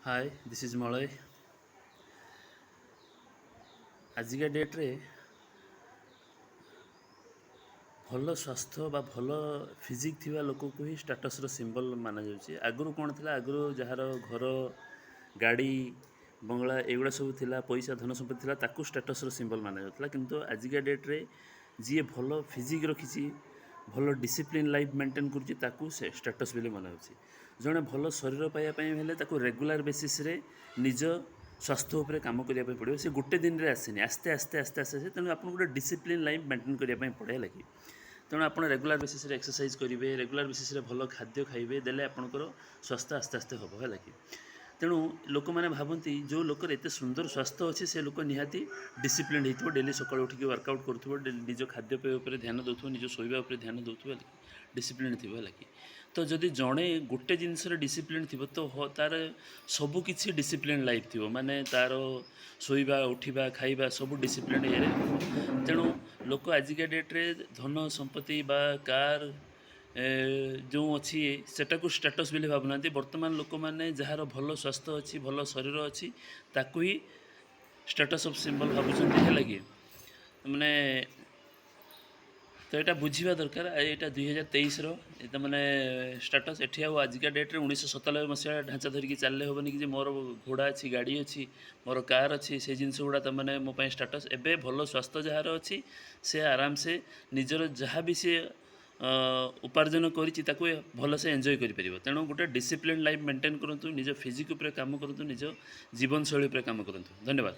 Hi, this is Malay. ଆଜିକା ଡେଟ୍ରେ ଭଲ ସ୍ୱାସ୍ଥ୍ୟ ବା ଭଲ ଫିଜିକ୍ ଥିବା ଲୋକକୁ ହିଁ ଷ୍ଟାଟସ୍ର ସିମ୍ବଲ୍ ମାନାଯାଉଛି। ଆଗରୁ କ'ଣ ଥିଲା? ଆଗରୁ ଯାହାର ଘର, ଗାଡ଼ି, ବଙ୍ଗଳା ଏଇଗୁଡ଼ା ସବୁ ଥିଲା, ପଇସା ଧନ ସମ୍ପତ୍ତି ଥିଲା, ତାକୁ ଷ୍ଟାଟସ୍ର ସିମ୍ବଲ୍ ମାନାଯାଉଥିଲା। କିନ୍ତୁ ଆଜିକା ଡେଟ୍ରେ ଯିଏ ଭଲ ଫିଜିକ୍ ରଖିଛି, ଭଲ ଡିସିପ୍ଲିନ୍ ଲାଇଫ୍ ମେଣ୍ଟେନ୍ କରୁଛି, ତାକୁ ସେ ଷ୍ଟାଟସ୍ ବୋଲି ମନାଯାଉଛି। ଜଣେ ଭଲ ଶରୀର ପାଇବା ପାଇଁ ହେଲେ ତାକୁ ରେଗୁଲାର ବେସିସ୍ରେ ନିଜ ସ୍ୱାସ୍ଥ୍ୟ ଉପରେ କାମ କରିବା ପାଇଁ ପଡ଼ିବ। ସେ ଗୋଟେ ଦିନରେ ଆସେନି, ଆସ୍ତେ ଆସ୍ତେ ଆସ୍ତେ ଆସ୍ତେ ଆସ୍ତେ। ତେଣୁ ଆପଣଙ୍କୁ ଗୋଟେ ଡିସିପ୍ଲିନ୍ ଲାଇଫ୍ ମେଣ୍ଟେନ୍ କରିବା ପାଇଁ ପଡ଼େ, ହେଲା କି? ତେଣୁ ଆପଣ ରେଗୁଲାର ବେସିସ୍ରେ ଏକ୍ସରସାଇଜ୍ କରିବେ, ରେଗୁଲାର ବେସିସ୍ରେ ଭଲ ଖାଦ୍ୟ ଖାଇବେ, ଦେଲେ ଆପଣଙ୍କର ସ୍ୱାସ୍ଥ୍ୟ ଆସ୍ତେ ଆସ୍ତେ ହେବ, ହେଲା କି? ତେଣୁ ଲୋକମାନେ ଭାବନ୍ତି, ଯେଉଁ ଲୋକର ଏତେ ସୁନ୍ଦର ସ୍ୱାସ୍ଥ୍ୟ ଅଛି, ସେ ଲୋକ ନିହାତି ଡିସିପ୍ଲିନ୍ ହେଇଥିବ, ଡେଲି ସକାଳୁ ଉଠିକି ୱାର୍କଆଉଟ୍ କରୁଥିବ, ଡେଲି ନିଜ ଖାଦ୍ୟପେୟ ଉପରେ ଧ୍ୟାନ ଦେଉଥିବ, ନିଜ ଶୋଇବା ଉପରେ ଧ୍ୟାନ ଦେଉଥିବ, ହେଲା କି? ଡିସିପ୍ଲିନ୍ ଥିବ, ହେଲା କି? ତ ଯଦି ଜଣେ ଗୋଟେ ଜିନିଷରେ ଡିସିପ୍ଲିନ୍ ଥିବ, ତ ତାର ସବୁକିଛି ଡିସିପ୍ଲିନ୍ ଲାଇଫ୍ ଥିବ। ମାନେ ତାର ଶୋଇବା, ଉଠିବା, ଖାଇବା ସବୁ ଡିସିପ୍ଲିନ୍ ଇଏରେ। ତେଣୁ ଲୋକ ଆଜିକା ଡେଟ୍ରେ ଧନ ସମ୍ପତ୍ତି ବା କାର୍ ଯେଉଁ ଅଛି, ସେଟାକୁ ଷ୍ଟାଟସ୍ ବୋଲି ଭାବୁନାହାନ୍ତି। ବର୍ତ୍ତମାନ ଲୋକମାନେ ଯାହାର ଭଲ ସ୍ୱାସ୍ଥ୍ୟ ଅଛି, ଭଲ ଶରୀର ଅଛି, ତାକୁ ହିଁ ଷ୍ଟାଟସ୍ ଅଫ୍ ସିମ୍ବଲ୍ ଭାବୁଛନ୍ତି, ହେଲା କି? ମାନେ ତ ଏଇଟା ବୁଝିବା ଦରକାର। ଏଇଟା 2023ର ଏଇଟା ମାନେ ଷ୍ଟାଟସ୍। ଏଠି ଆଉ ଆଜିକା ଡେଟ୍ରେ 1997 ମସିହା ଢାଞ୍ଚା ଧରିକି ଚାଲିଲେ ହେବନି କି ଯେ ମୋର ଘୋଡ଼ା ଅଛି, ଗାଡ଼ି ଅଛି, ମୋର କାର୍ ଅଛି, ସେଇ ଜିନିଷ ଗୁଡ଼ା ତା'ମାନେ ମୋ ପାଇଁ ଷ୍ଟାଟସ୍। ଏବେ ଭଲ ସ୍ୱାସ୍ଥ୍ୟ ଯାହାର ଅଛି, ସେ ଆରାମସେ ନିଜର ଯାହା ବି ସିଏ ଉପାର୍ଜନ କରିଛି, ତାକୁ ଭଲସେ ଏନ୍ଜୟ କରିପାରିବ। ତେଣୁ ଗୋଟେ ଡିସିପ୍ଲିନ୍ ଲାଇଫ୍ ମେଣ୍ଟେନ୍ କରନ୍ତୁ, ନିଜ ଫିଜିକ୍ ଉପରେ କାମ କରନ୍ତୁ, ନିଜ ଜୀବନଶୈଳୀ ଉପରେ କାମ କରନ୍ତୁ। ଧନ୍ୟବାଦ।